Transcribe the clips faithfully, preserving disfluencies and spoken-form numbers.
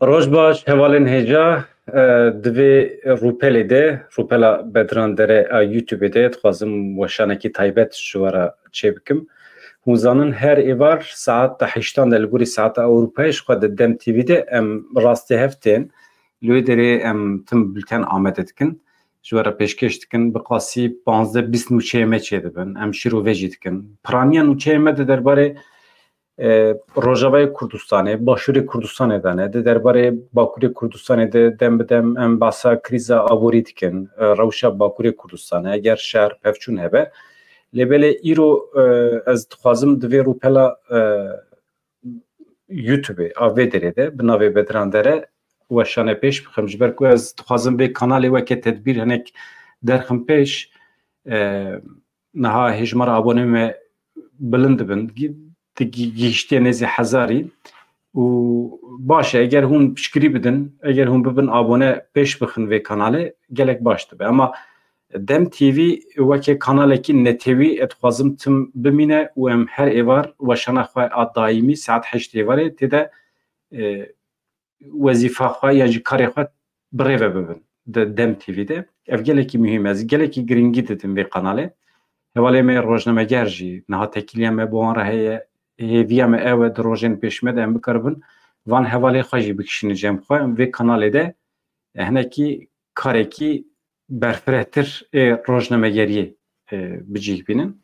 Roj baş, hevalên hêja, e, di vê rûpelê de, rûpela Bedran Dere a YouTube de dixwazim weşanekî taybet ji we re çêbikim. Hûn zanin her êvar saeta heştan de li gorî saeta Ewropayê ji xwe di Dem T V de em rastê hev tên. Li wê derê em tim bulten amade dikin. Ji we re pêşkêş dikin. Bi qasî panzdeh bîst nûçeyê me çêdibin. Em şîrove jî dikin. Piraniya nûçeyê me di derbarê e, Rojavayê Kurdistanê, Başûrê Kurdistanê de ne, di derbarê Bakurê Kurdistanê de dem bi dem em bahsa krîza aborî dikin, e, rewşa Bakurê Kurdistanê, eger şer pevçûn hebe. Lê belê îro, e, ez dixwazim di vê rûpela, e, YouTube-ê a vê derê de, bi navê Bedran Dere, weşane pêş bixim, ji ber ku ez dixwazim vê kanalê weke tedbîr hinek derxim pêş. E, niha hêjmara abonê me bilind dibin, gi-, di gi-, gihiştiye nêzî hezarî. Û baş e, eger hûn piştgirî bidin, eger hûn bibin abone pêş bixin vê kanalê, gelek baş dibe. Ema Dem T V weke kanalekî netewî, ez dixwazim tim bimîne û em her êvar weşana xwe a daîmî saet heşt êvarê tê de, e, wezîfa xwe yan jî karê xwe bi rê ve bibin di Dem T V de. Ev gelekî muhîm e. Ez gelekî girîngî didim vê kanalê. Hevalê me rojnameger jî niha tekîliya me bo wan re heye. Hêviya me ew e, di rojên pêş me de em bikaribin van hevalê xwe jî bikişînin cem xwe. Em vê kanalê de, e, hinekî karekî berfirehtir ê rojnamegeriyê, e, bi cih bînin.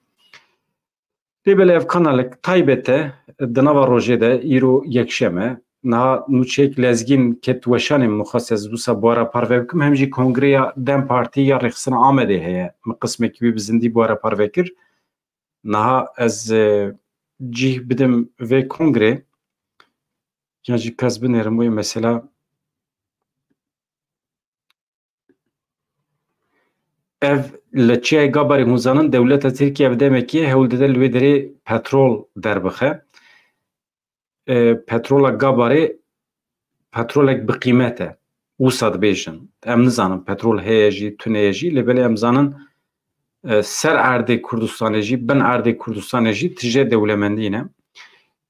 Lê belê ev kanalek taybet e, di nava rojê de, îro yekşem e. Niha nûçeyek lezgîn ket weşanê min, xwest ez wisa bi we re parve bikim. Hem jî kongreya Dem Partî ya Rêxistina Amedê heye. Min qismekî wî bi zindî bi we re parve kir. Niha ez, e, cih bidim vê kongrê. Yan jî kes binêrim wê mesela. Ev li Çiyayê Gabarê, hûn zanin, dewleta Tirkiye ev demekî ye hewl dide li wê derê petrol derbixe. E, petrola Gabarê petrolek bi qîmet e. Wisa dibêjin. Em nizanin petrol heye jî, tune ye jî, lê belê em zanin, e, ser erdê Kurdistanê jî, bin erdê Kurdistanê jî tije dewlemendî ne.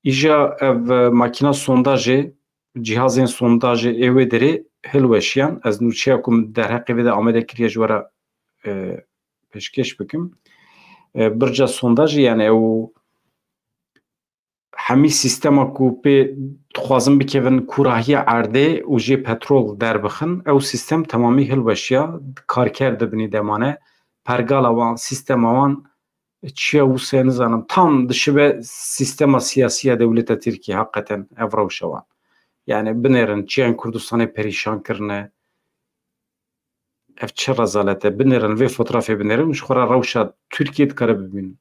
Îja ev, e, makîna sondajê, cîhazên sondajê ê wê derê hilweşiyan. Ez nûçeya ku min derheqê vê de amade kiriye ji we re, e, pêşkêş bikim. E, birca sondajê, yani ew hemî sîstema ku pê dixwazin bikevin kûrahiya erdê û jê petrol derbixin, ew sîstem temamî hilweşiya, karker di binî de mane, pergala wan, sîstema wan çi ye wisa nizanim. Tam dişibe sîstema siyasî ya dewleta Tirkiyê heqeten ev rewşa wan. Yani binêrin çiyên Kurdistanê perîşan kirine. Ev çi rezalet e? Binêrin vê fotrafê binêrin û ji xwe re rewşa Tirkiyê dikare bibînin.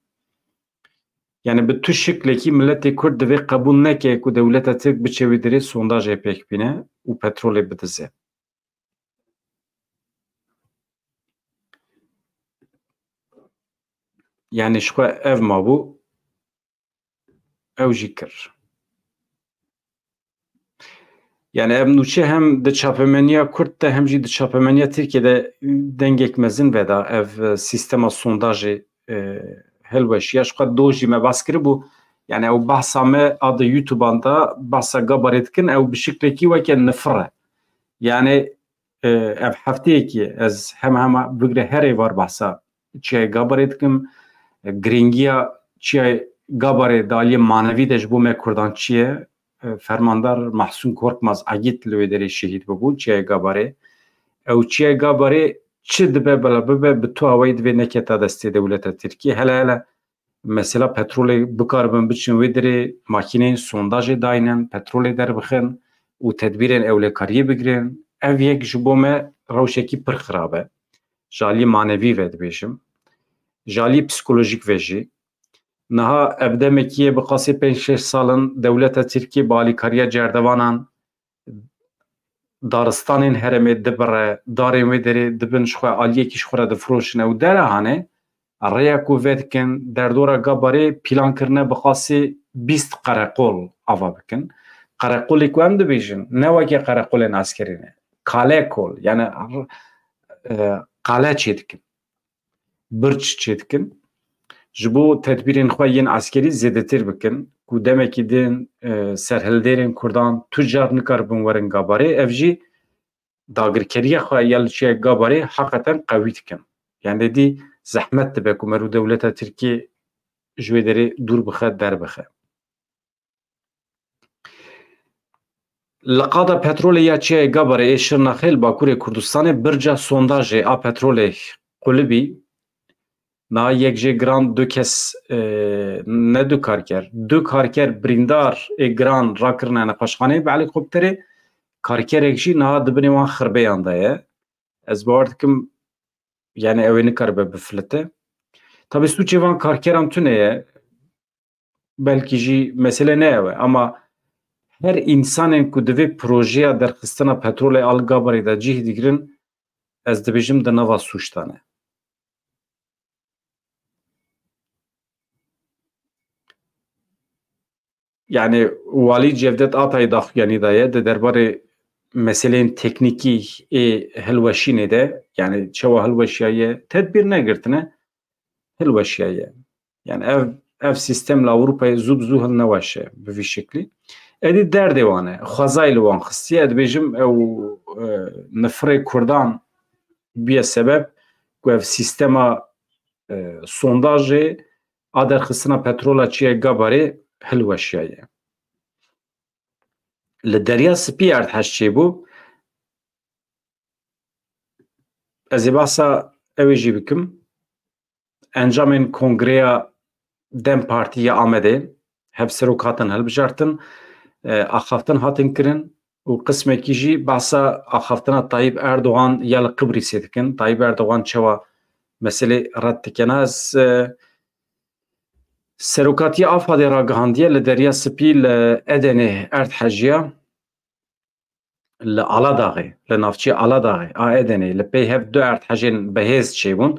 Yani bi tu şiklekî miletê Kurd divê qebûl neke ku dewleta Tirk biçe wê derê sondajê pêk bîne û petrolê bidize. Yani ji xwe ev mabû, ew jî kir. Yani ev nûçe hem di çapemeniya Kurd de hem jî di çapemeniya Tirkiye de dengek mezin veda. Ev, e, sîstema sondajê, e, hilweşiya. Ji xwe doh jî me behs kiribû. Yani ew behsa me a di YouTube-an de behsa Gabarê dikin, ew bi şiklekî weke nifir e. Yani, e, ev hefteyekî ez hema hema bigire her êvar behsa Çiyayê Gabarê dikim. E, girîngiya Çiyayê Gabarê di aliyê manevî de ji bo me Kurdan çi ye? E, Fermandar Mahsûn Korkmaz Egît li wê derê şehîd bibû, Çiyayê Gabarê. Ew Çiyayê Gabarê çi dibe bila bibe, bi tu awayî divê neketa destê dewleta Tirkiyê. Hele hele mesela petrolê bikaribin biçin wê derê, makîneyên sondajê daynin, petrolê derbixin û tedbîrên ewlekariyê bigirin. Ev yek ji bo me rewşekî pir xirab e. Ji aliyê manevî ve dibêjim. Ji aliyê psîkolojîk ve jî. Niha ev demekî ye, bi qasî pênc şeş sal in dewleta Tirkiyê bi alîkariya cerdevanan daristanên herêmê dibire, darên wê derê dibin ji xwe aliyekî ji xwe re difiroşin. Ew dera hane, rêya ku vedikin, derdora Gabarê pîlan kirine bi qasî bîst qereqol ava bikin. Qereqolê ku em dibêjin, ne weke qereqolên eskerî ne. Kale kol, yani, e, qale çêdikin. Birç çêdikin. ji bo tedbîrên xwe yên eskerî zêdetir bikin, ku demekî din, e, serhildêrên Kurdan tu car nikaribin werin Gabarê, ev jî dagirkeriya xwe ya li çiyayê Gabarê heqeten qewî dikin. Yani dî zehmet dibe ku merû dewleta Tirkiyê ji wê derê dûr bixe, derbixe. Li qada petrolê ya çiyayê Gabarê ê Şirnexê li Bakurê Kurdistanê birca sondajê a petrolê qulibî. Niha yek jê giran du kes, e, ne du karker, du karker birîndar ê giran rakirine nexweşxaneyê bi helîkopterê, karkerek jî niha di binê wan xirbeyan de ye. Ez bawer dikim, yani ew ê nikaribe bifilite. Tabi sûcê van karkeran tune ye. Belkî jî mesele ne ew e, ama her însanên ku di vê projeya derxistina petrolê a li Gabarê de cih digirin, ez dibêjim di nava sûc de ne. Yani walî Cevdet Atay daxuyanî daye di derbarê meseleyên teknîkî ê hilweşînê de, yani çawa hilweşiyaye, tedbîr negirtine, hilweşiyaye. Yani ev, ev sîstem li Ewropayê zû bi zû hilneweşe bi vî şeklî. Êdî derdê wan e. Xwezayê li wan xistiye. Ez dibêjim ew, e, nifirê Kurdan bûye sebeb ku ev sîstema, e, sondajê a derxistina petrola çiyayê Gabarê hilweşiyaye. Li Derya Spî erdhej çêbû. Ez ê behsa ew ê jî bikim. Encamên Kongreya DEM Partî ya Amedê, hevserok hatin hilbijartin, e, axaftin hatin kirin û qismekî jî behsa axaftina Tayyip Erdogan ya li Qibrîsê dikin. Tayyip Erdogan çawa meselê red dikene? Ez, e, serokatiya AFADê ragihandiye li Derya Spî li Edenê erdhejiya. Li Aladaxê, li navçeya Aladaxê a Edenê, li pey hev du erdhejên bihêz çêbûn.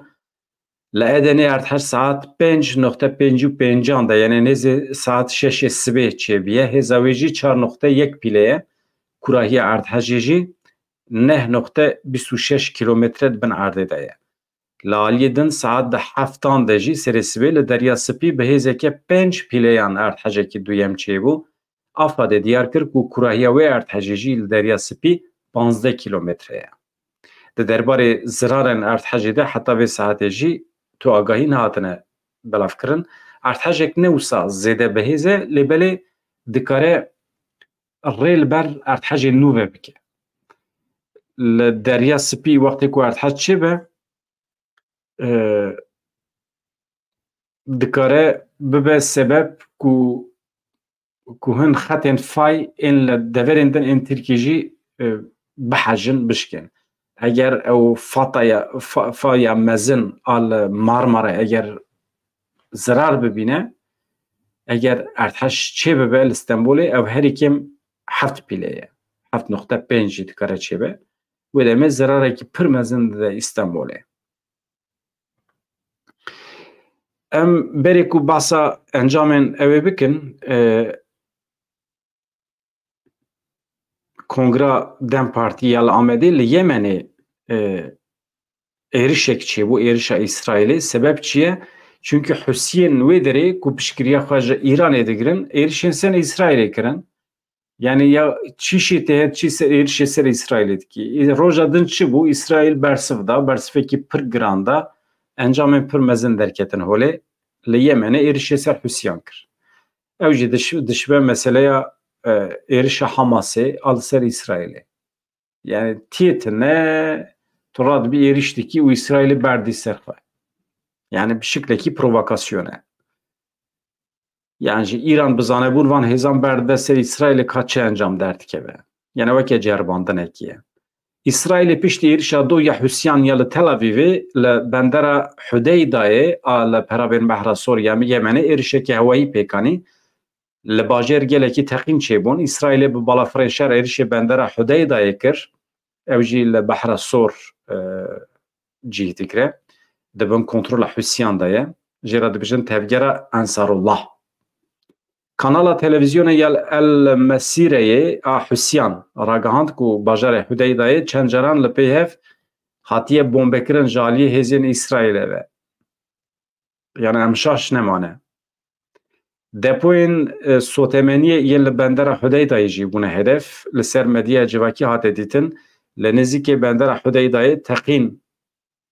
Li Edenê erdhej saet pênc noqte pêncî û pêncan de, yani nêzî saet şeşê sibê çêbûye. Hêza wê jî çar noqte yek pîle ye. Kurahiya erdhejê jî neh noqte bîst û şeş kîlometre di bin erdê de ye. Li aliyê din saet di heftan de jî serê sibê li Derya Spî bi hêzeke pênc pîleyan erdhejekî duyem çêbû. AFADê diyar kir ku kurahiya wê erdhejê jî li Derya Spî panzdeh kîlometre ye. Di derbarê zirarên erdhejê de heta vê saetê jî tu agahî nehatine belavkirin. Erdhejek ne wisa zêde bihêz e, lê belê dikare rê li ber erdhejên nû ve bike. Li Derya Spî wextê ku erdhej çêbe, e, dikare bibe sebeb ku, ku hin xetên fay ên li deverên din ên Tirkiyê jî, e, bihejin, bişkên. Eger ew fataya, fa-, faya mezin a li Marmarayê eger zirar bibîne, eger erdhej çê bibe li Stenbolê, ew herî kêm heft pîle ye. Heft noqte pênc jî dikare çêbe. Wê demê zirarekî pir mezin dide Îstenbolê. Em berê ku behsa encamên ew ê bikin, e, Kongra DEM Partî ya li Amedê li Yemenê, e, êrişek çêbû, êrişa Îsraîlê. Sebeb çi ye? Çunkî Husiyên wê derê ku piştgiriya xwe ji Îranê digirin, êrişên ser Îsraîlê kirin. Yani ya çîşê tê heye, çî ser, êrişê ser Îsraîlê dikî. Ê, roja din çi bû? Îsraîl bersiv da, bersivekî pir giran da, encamên pir mezin derketin holê. Li Yemenê êrişê ser Husiyan kir. Ew jî diş-, dişibe meseleya, e, êrişa Hamasê a li ser Îsraîlê. Yani tiyê tine tu radibî êrîş dikî û Îsraîlê berdî ser xwe. Yani bi şiklekî provokasyon e. Yani ji Îran bi zanebûn van hêzan berde ser Îsraîlê ka çi encam derdikeve. Yani weke ceribandinekî ye. Îsraîlê piştî êrişa do ya Husiyan ya li Tel Avîvê li bendera Hudeydayê a li perabên Behra Sor ya Yemenê êrişeke hewayî pêk anî. Li bajêr gelekî teqîn çêbûn. Îsraîlê bi balafirên şer êrişê bendera Hudeydayê kir. Ew jî li Behra Sor, e, cih digire. Di bin kontrola Husiyan de ye. Jê re dibêjin tevgera Ensarullah. Kanala televîzyonê ya El Mesîreyê a Husiyan ragihand ku bajarê Hudeydayê çend caran li pey hev hatiye bombekirin ji aliyê hêzên Îsraîlê ve. Yani em şaş nemane. Depoyên, e, sotemeniyê yên li bendera Hudeydayê jî bûne hedef. Li ser medyaya civakî hate dîtin, li nêzîkê bendera Hudeydayê teqîn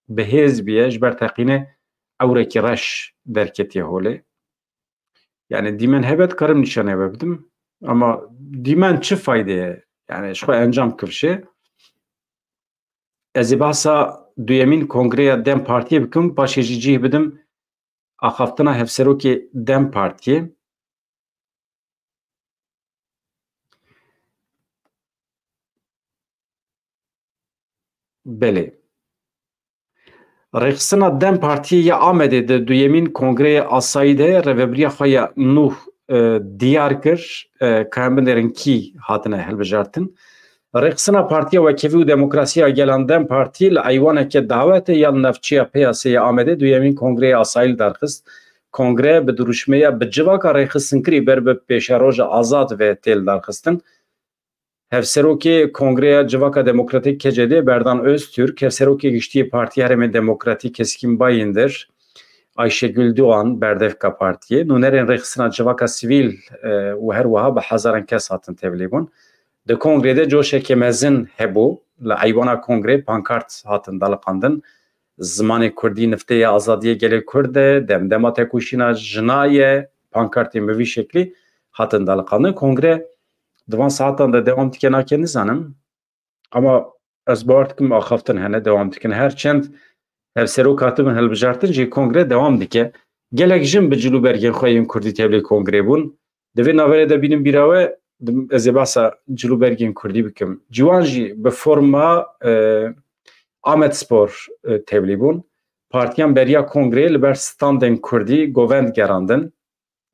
bi hêz bûye, ji ber teqînê ewrekî reş derketiye holê. Yani dîmen hebe dikarim nîşanê we bidim. Ama dîmen çi fayde ye? Yani ji xwe encam kifşe. Ez ê behsa duyemîn kongreya DEM Partiyê bikim, paşê jî cih bidim axaftina hevserokê DEM Partiyê. Belê. Rêxistina DEM Partiyê ya Amedê di duyemîn kongreyê asayî de rêvebiriya xwe ya nû, e, diyar kir, e, ka em binêrin kî hatine hilbijartin. Rêxistina Partiya Wekhevî û Demokrasiya Gelan DEM Partî li eywaneke dawetê ya li navçeya Peyasê ya Amedê duyemîn kongreyê asayî li dar xist. Kongre bi dirûşmeya bi civaka rêxistinkirî ber bi pêşeroja azad ve tê li dar xistin. Hevserokê Kongreya Civaka Demokratîk K C D Berdan Öztürk, Hevserokê Giştî yê Partiya Herêmê Demokratîk Keskin Bayındır, Ayşegül Doğan, berdevka partiyê, nûnerên rêxistina civaka sivîl, e, û her wiha bi hezaran kes hatin tevlîbûn. Di kongrê de coşeke mezin hebû. Li eywana kongrê pankart hatin daliqandin. Zimanê kurdî niftê ya azadiyê gelê kurd e, demdema tekoşîna jina ye, pankartên bi vî şeklî hatin daliqandin. Kongre di van saetan de dewam dike nake nizanim. Ama ez bawer dikim axaftin hene dewam dikin. Her çend hevserok hatibin hilbijartin jî kongre dewam dike. Gelek jin bi cil û bergên xwe yên kurdî tevlî kongrê bûn. Di vê naverê de bînim bîra we, dim-, ez ê behsa cil û bergên kurdî bikim. Ciwan jî bi forma, e, Amedspor, e, tevlî bûn. Partiyan beriya kongreyê li ber standên kurdî govend gerandin,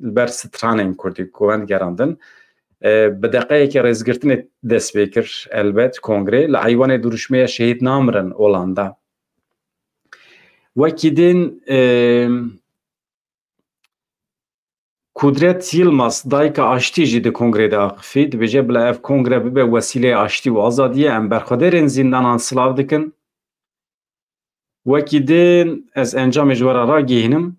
li ber stranên kurdî govend gerandin. E, bi deqeyeke rêzgirtinê dest pê kir elbet kongrê. Li eywanê dirûşmeya Şehîd Namirin Olanda. Wekî din, e, Kudret Yilmaz, dayika aştî jî di kongrê de axifî. Dibêje, bila ev kongre bibe wesîleyê aştî û azadiyê, em berxwedêrên zîndanan silav dikin. Wekî din ez encamê ji we re ragihînim.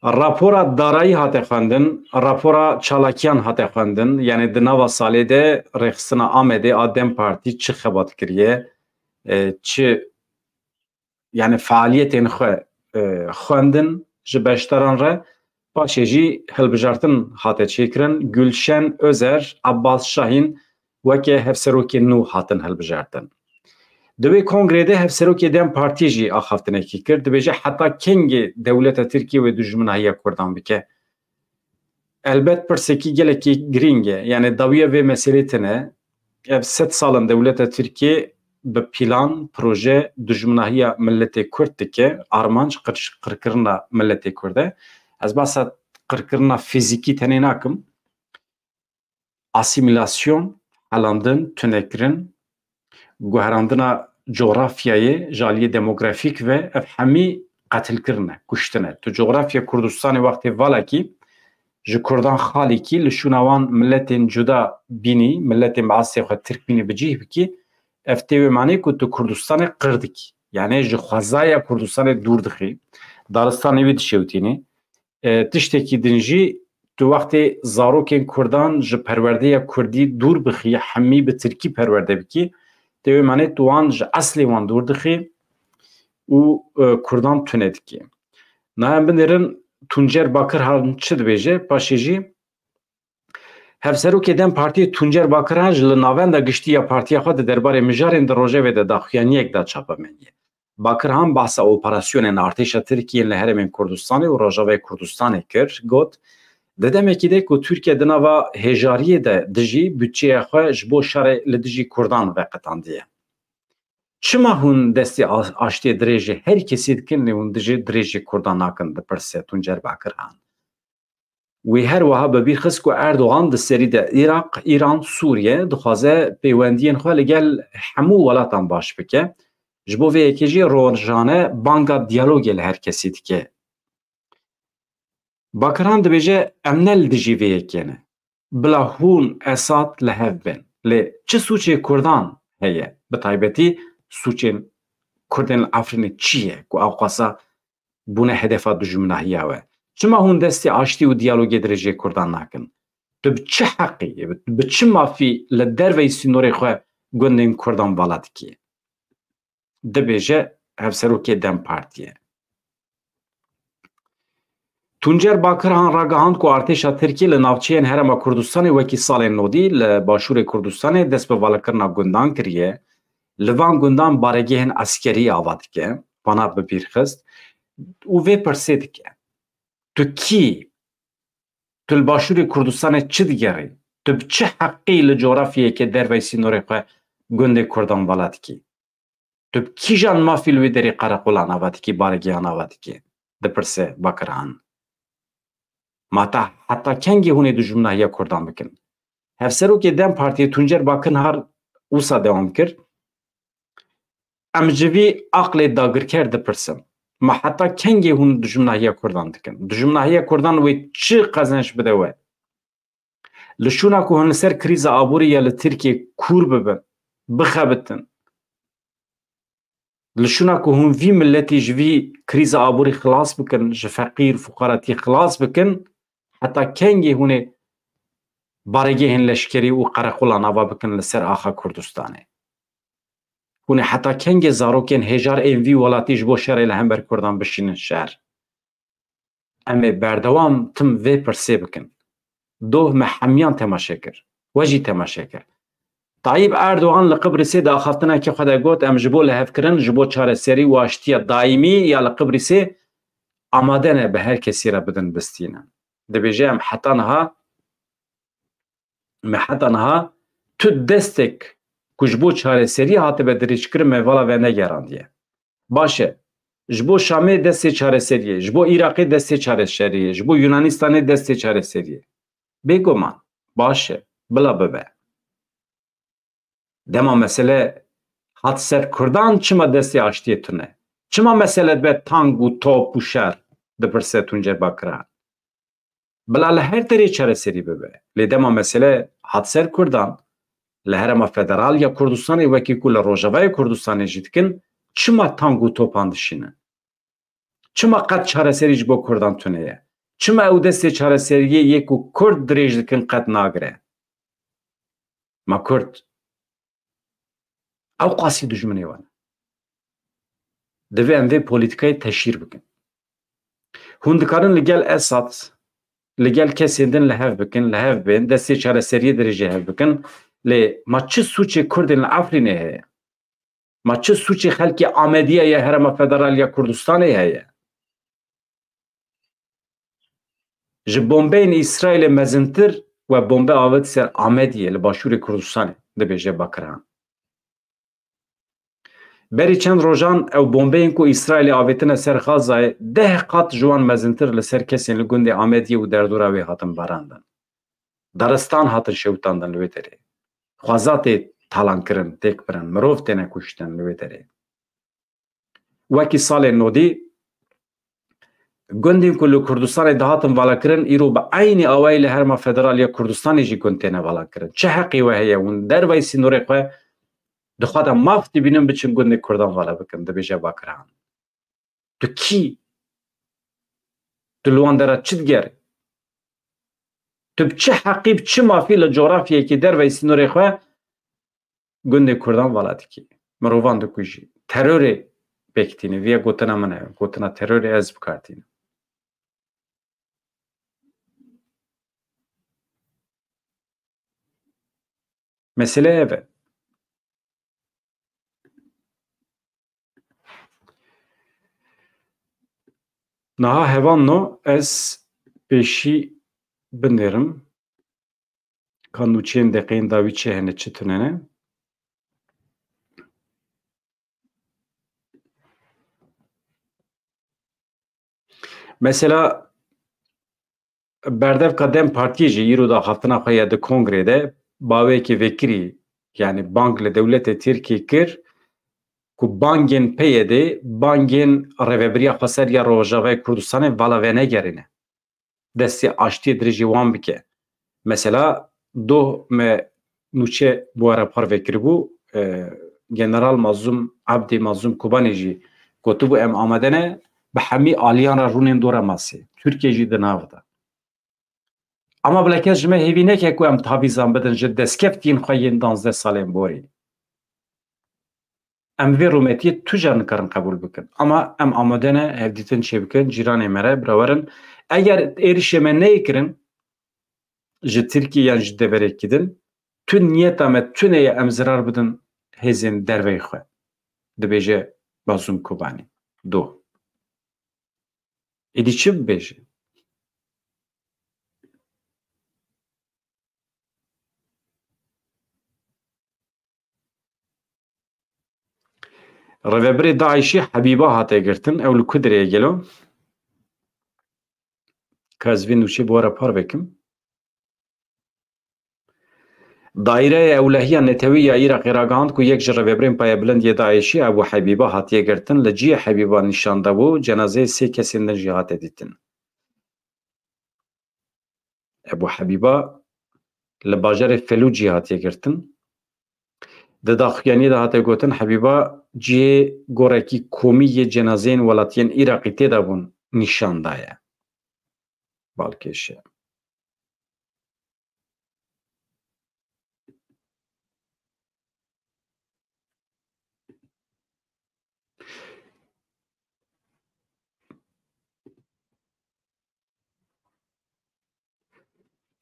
Rapora darayî hate xwendin, rapora çalakiyan hate xwendin, yani di nava salê de rêxistina Amedê a DEM Partî çi xebat kiriye, e, çi, yani faaliyetên xwe, e, xwendin ji beşdaran re, paşê jî hilbijartin hate çêkirin. Gülşen Özer, Abbas Şahîn, weke hevserokên nû hatin hilbijartin. Di wê kongrê de hevserokê DEM Partiyê jî axaftinekî kir. Dibêje heta kengê dewleta Tirkiyê wê dijminahiya Kurdan bike? Elbet pirsekî gelekî girîng e. Yani dawiya vê meselê tune. Ev sed sal in dewleta Tirkiyê bi plan, proje dijminahiya miletê Kurd dike. Armanc qir-, qirkirina miletê Kurd e. Ez behsa qirkirina fîzîkî tenê nakim. Asîmîlasyon, helandin, tunekirin, guherandina cografyayê ji aliyê demografîk ve ev hemî qetilkirin e, kuştin e. Tu cografya Kurdistanê wextê valakî ji Kurdan xalîkî li şûna wan miletên cuda bînî, miletên bi eslê xwe Tirk bînî bi cih bikî, ev tê wê manê ku tu Kurdistanê qir dikî. Yani ji xwezaya Kurdistanê dûr dixî. Daristanê wî dişewtînî. E, tiştekî din jî, tu wextê zarokên Kurdan ji perwerdeya Kurdî dûr bixî, hemî bi Tirkî perwerde bikî, tê wê manê tu wan ji eslê wan dûr dixî û, e, Kurdan tune dikî. Niha em binêrin Tuncer Bakirhan çi dibêje, paşê jî Hevserokê DEM Partiyê Tuncer Bakirhan ji li navenda giştî ya partiya xwe di derbarê mijarên di rojevê de daxuyaniyek da çapemeniyê. Bakirhan behsa operasyonên artêşa Tirkiyê yên li Herêmên Kurdistanê û Rojavayê Kurdistanê kir, got, di demekî de ku Tirkiye di nava hêjariyê de dijî budçeya xwe ji bo şerê li dijî Kurdan veqetandiye. Çima hûn destê a-, aştiyê dirêjê her kesî dikin, lê hûn dijî dirêjê Kurdan nakin, dipirse Tuncer Bakirhan. Wî her wiha bi bîr xist ku Erdogan di serî de Iraq, Îran, Sûriye dixwaze pêwendiyên xwe li gel hemû welatan baş bike. Ji bo vê yekê jî rojane banga diyalogê li her kesî dike. Bakiran dibêje, em ne li dijî vê yekê ne. Bila hûn Esad li hev bên. Lê çi sûcê Kurdan heye. Bi taybetî sûcên Kurdên li Efrînê çi ye ku ewqasa bûne hedefa dijminahiya we? Çima hûn destê aştî û diyalogê dirêjê Kurdan nakin? Tu bi çi heqî, bi çi mafî li derveyî sînorê xwe gundên Kurdan vala dikî? Dibêje hevserokê DEM Partiyê. Tuncer Bakirhan ragihand ku artêşa Tirkiyê li navçeyên Herêma Kurdistanê wekî salên nodî li Başûrê Kurdistanê dest bi valakirina gundan kiriye. Li van gundan baregehên eskerî ava dike, vana bi bîr xist û vê pirsê dike. Tu kî? Tu li Başûrê Kurdistanê çi digerî? Tu bi çi heqî li coğrafyayeke derveyî sînorê xwe gundê Kurdan vala dikî? Tu bi kîjan mafî li wê derê qereqolan ava dikî, baregehan ava dikî? Dipirse Bakirhan. Ma ta heta kengê hûn ê dijminahiya Kurdan bikin? Hevserokê DEM Partiyê Tuncer Bakirhan wisa dewam kir. Em ji vî aqlê dagirker dipirsin. Ma heta kengê hûn dijminahiya Kurdan dikin? Dijminahiya Kurdan wê çi qezenç bide we? Li şûna ku hûn li ser krîza aborî ya li Tirkiyê kûr bibin, bixebitin. Li şûna ku hûn vî miletî ji vî krîza aborî xilas bikin, ji feqîr, fuqaratî xilas bikin, heta kengê hûn ê baregehên leşkerî û qereqolan ava bikin li ser axa Kurdistanê? Hûn ê heta kengê zarokên hêjar ên vî welatî ji bo şerê li hember Kurdan bişînin şer? Em ê berdewam tim vê pirsê bikin. Doh me hemiyan temaşe kir. We jî temaşe kir. Tayyip Erdogan li Qibrîsê di axaftinekê xwe de got, em ji bo lihevkirin, ji bo çareserî û aştiya daîmî ya li Qibrîsê amade ne bi her kesî re bidin bistînin. Dibêje em heta niha, me heta niha tu destek ku ji bo çareseriyê hatibe dirêjkirin me vala venegerandiye. Baş e. Ji bo Şamê destê çareseriyê, ji bo Iraqê destê çareseriyê, ji bo Yunanistanê destê çareseriyê. Bêguman. Baş e. Bila bibe. Dema mesele hat ser Kurdan, çima destê aştiyê tune? Çima mesele dibe tang û top û şer? Dipirse Tuncer Bakirhan. Bila li her derê çareserî bibe. Lê dema mesele hat ser Kurdan, li Herêma Federal ya Kurdistanê wekî ku li Rojavayê Kurdistanê jî dikin, çima tang û topan dişînin? Çima qet çareserî ji bo Kurdan tune ye? Çima ew destê çareseriyê yê ku Kurd dirêj dikin qet nagire? Ma Kurd ew qasî dijminê we ne. Divê em vê polîtîkayê teşhîr bikin. Hûn dikarin li gel Esad, li gel kesên din li hev bikin, li hev bên, destê çareseriyê dirêjê hev bikin. Lê ma çi sûcê Kurdên li Efrînê heye? Ma çi sûcê xelkê Amediyê ya Herêma Federal ya Kurdistanê heye? Ji bombeyên Îsraîlê mezintir we bombe avêt ser Amediyê li başûrê Kurdistanê, dibêje Bakirhan. Berî çend rojan ew bombeyên ku Îsraîlê avêtine ser Xazayê deh qat ji wan mezintir li ser kesên li gundê Amediyê û derdora wê hatin barandin. Daristan hatin şewitandin li wê derê. Xweza tê talankirin, têk birin, mirov têne kuştin li wê derê. Wekî salên nodî, gundên ku li Kurdistanê dihatin valakirin, îro bi eynî awayî li Herêma Federal ya Kurdistanê jî gund têne valakirin. Çi heqê we heye hûn dervayî sînorê xwe di xwe de maf dibînin biçin gundê Kurdan vala bikin, dibêje Bakirhan. Tu kî? Tu li wan dera çi digerî? Tu bi çi heqî, bi çi mafî li coğrafyayekî derveyî sînorê xwe gundê Kurdan vala dikî? Mirovan dikujî. Terorê pêk tînî. Viya gotina min e. Gotina terorê ez bi kar tînim. Mesele ev e. Niha hevalno ez pêşî binêrim. Ka nûçeyên deqeyên dawî çi hene, çi tune ne? Mesela, berdevka DEM Partiyê jî îro daxaftina xwe ya di kongrê de baweyekê vekirî, yanî bang li dewletê Tirkiyê kir ku bangên P Y D'ê, bangên Rêvebiriya Xweser ya Rojavayê Kurdistanê vala venegerîne. Destê aştiyê dirêjî wan bike. Mesela, doh me nûçe bi we re parve kiribû, e, General Mazlûm Ebdî, Mazlûm Kobanî jî gotibû, em amade ne bi hemî aliyan re rûnên dora masê. Tirkiye jî di nav de. Ama bila kes ji me hêvî neke ku em tavîzan bidin ji destkeftiyên xwe yên danzdeh salên borî. Em vê rûmetiyê tu car nikarin qebûl bikin. Ama em amade ne hevdîtin çêbikin, cîranê me re birawerin. Eger êrişê me neyê kirin ji Tirkiyê yan ji deverekî din, tu niyeta me tune ye em zirar bidin hêzên derveyî xwe, dibêje Mazlûm Kobanî. Do. Êdî çi bibêje? Rêvebirê DAIŞ'ê Hebîba hate girtin. Ew li ku dirê ye gelo? Ka ez vê nûçê bi we re parve kim. Daîreya Ewlehiya Netewî ya Iraqê ragihand ku yek ji rêvebirên payebilind yê DAIŞ'ê Ebû Hebîba hatiye girtin, li cihê Hebîba nîşan dabû, cenazeyê sê kesên din jî hate dîtin. Ebû Hebîba li bajarê Felûcî hatiye girtin. Di daxuyaniyê de hate gotin, Hebîba cihê gorekî komî yê cenazeyên welatiyên Iraqî tê de bûn nîşan daye. Balkêşe.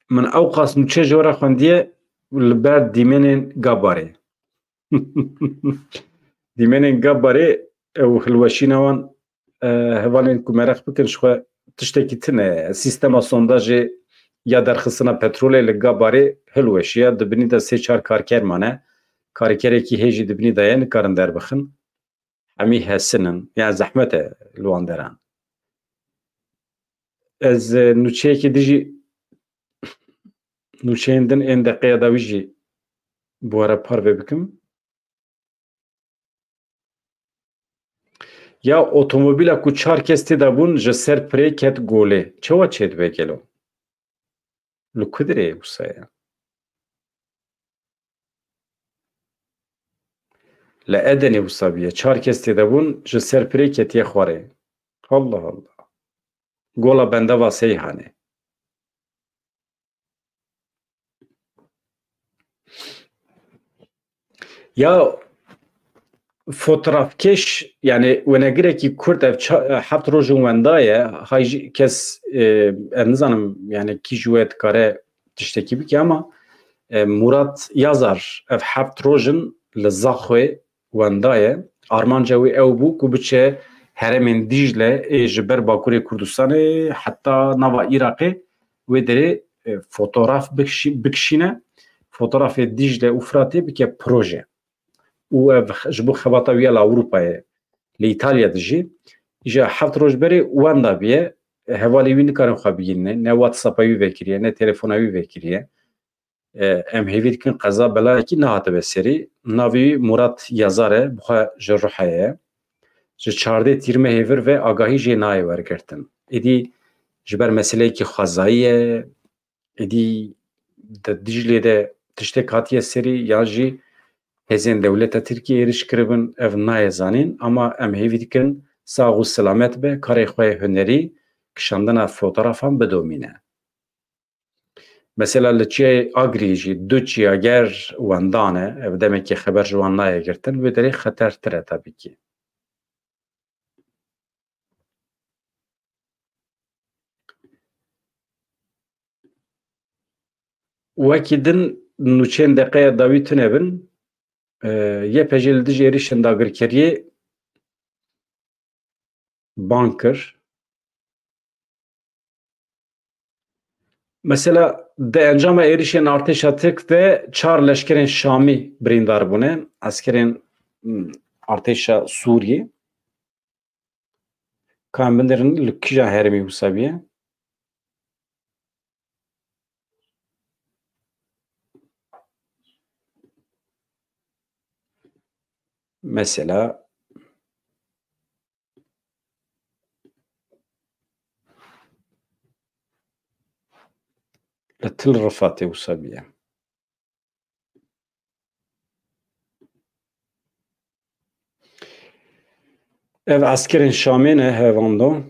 Min ew qas nûçe ji we re xwendiye li ber dîmenên Gabarê. Dîmenên Gabarê ew hilweşîna wan, e, hevalên ku mereq bikin ji xwe tiştekî tune ye. Sîstema sondajê ya derxistina petrolê li Gabarê hilweşiye. Di binî de sê çar karker mane. Karkerekî hê jî di binî de ye, nikarin derbixin. Hemî hesin in. Yani zehmet e li wan deran. Ez, e, nûçeyekê dijî nûçeyên din ên deqeya dawî jî bi we re parve bikim. Ya otomobîla ku çar kes tê de bûn ji ser pirê ket golê. Çawa çêdibe gelo? Li ku dirê wisa ye? Li Edenê wisa bûye. Çar kes tê de bûn, ji ser pirê ketiye xwarê. Allah Allah. Gola bendava Seyhanê. Ya fotografkeş, yani wenegirekî kurt ev ça-, heft rojin wenda ye. Hay jî kes, e, ez nizanim yani kî ji we dikare tiştekî bike ama, e, Murat Yazar ev heft rojin li Zaxoyê wenda ye. Armanca wê ew bû ku biçe herêmên Dîcle ê ji ber Bakurê Kurdistanê heta nava Iraqê wê derê, e, fotograf bikişî-, bikişîne. Fotografê Dîcle û Firatê bike proje. Û ev ji bo xebata wî ya li Ewropayê, li Îtalya dijî, îja heft roj berê wenda bûye, hevalê wî nikarin xwe bigihîne, ne WhatsApp-a wî vekiriye, ne telefona wî vekiriye. E, em hêvî dikin qeza belayekî nehatibe serî, navê wî Murat Yazar e, bi xwe ji Ruhayê ye. Ji çardeh Tîrmehê vir ve agahî jê nayê wergirtin. Êdî ji ber meseleyekî xwezayî ye, êdî di Dîclê de tiştek hatiye serî, yan jî hêzên dewleta Tirkiyê êrîş kiribin, ev nayê zanîn, ama em hêvî dikin sax û selamet be, karê xwe yê hunerî, kişandina fotografan bidomîne. Mesela li çiyayê Agrî jî du çiyager wendan e, ev demekî xeber ji wan nayê girtin, wê derê xetertir e tabii ki. Wekî din nûçeyên deqeya dawî tune bin, e, Y P G li dijî êrîşên dagirkeriyê bang kir. Mesela di encama êrîşên artêşa Tirk de çar leşkerên Şamî birîndar bûne. Eskerên, hmm, artêşa Sûriyê. Ka em binêrin li kîjan herêmî wisa bûye? Mesela li Til Rifatê wisa bûye. Ev eskerên Şamê ne hevando.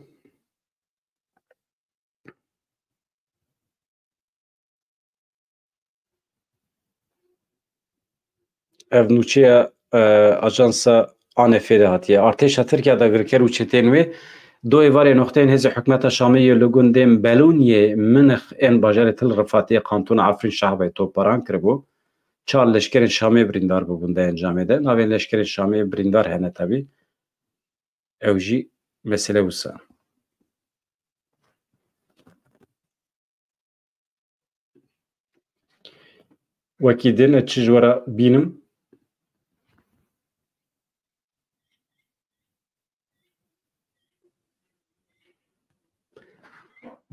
Ev nûçeya, e, ajansa A N F'ê de hatiye. Artêşa Tirkiye dagirker û çetên wê du êvarê noxteyên hêzê hikûmeta Şamê yê li gundên Belûniyê, Minix ên bajarê Til Rifatiyê, kantona Efrîn Şahbeyê toparan kiribû. Çar leşkerên Şamê birîndar bûbûn di encamê de. Navên leşkerên Şamê birîndar hene tevî. Ew jî mesele wisa. Wekî din ez çi ji we re bînim?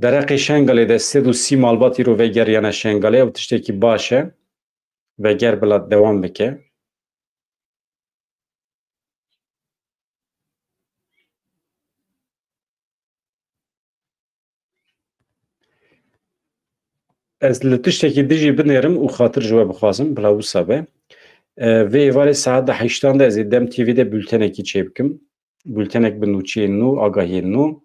Dereqê Şengalê de sed û sî malbat îro vegeriyane Şengalê, ew tiştekî baş e. Veger bila dewam bike. Ez li tiştekî din jî binêrim û xatir ji we bixwazim, bila wisa be. E, vê êvarê saet de heştan de ez ê Dem T V de bültenekî çêbikim. Bültenek bi nûçeyên nû, agahiyên nû.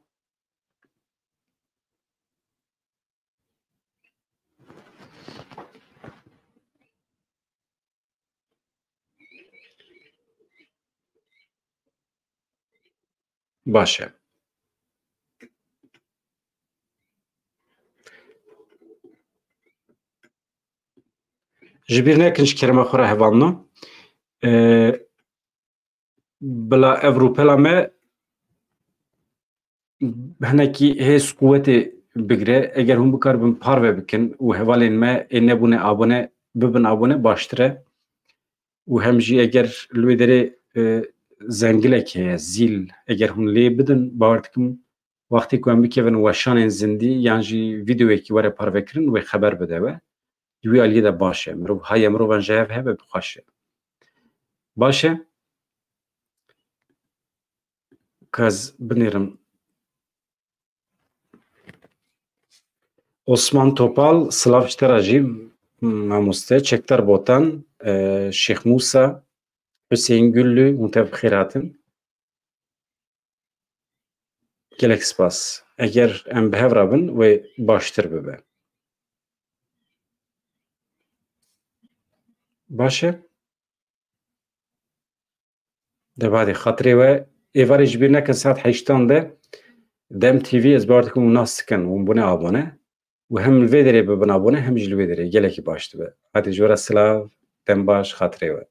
Baş e. Ji bîr nekin ji kerema xwe re hevalno. Ee, bila ev rûpela me hinekî hêz quwetê bigire. Eger hûn bikaribin parve bikin û hevalên me ê nebûne abone bibin abone, baştir e. Û hem jî eger li wê derê, e, zengilek heye, zîl, eger hûn lê bidin, bawer dikim, wextê ku em bikevin weşanên zindî yan jî vîdeoyekî were parvekirin, wê xeber bide we. Di wî aliyê de baş e. Mirov, haya mirovan ji hev hebe, bi xweş e. Baş e. Ka ez binêrim. Osman Topal, silav ji te re jî, mamoste, Çekdar Botan, e, Şêx Mûsa, Huseyîn Güllü, hûn tev bi xêr hatin. Gelek spas. Eger em bi hev re bin, wê baştir bibe. Baş e? De badê xatirê we, êvarê ji bîr nekin, saet heştan de Dem T V, ez bawer dikim hûn nas dikin, hûn bûne abone. Û hem li vê derê bibin abone, hem jî li wê derê. Gelekî baş dibe. Hadi ji we re silav, dem baş, xatirê we.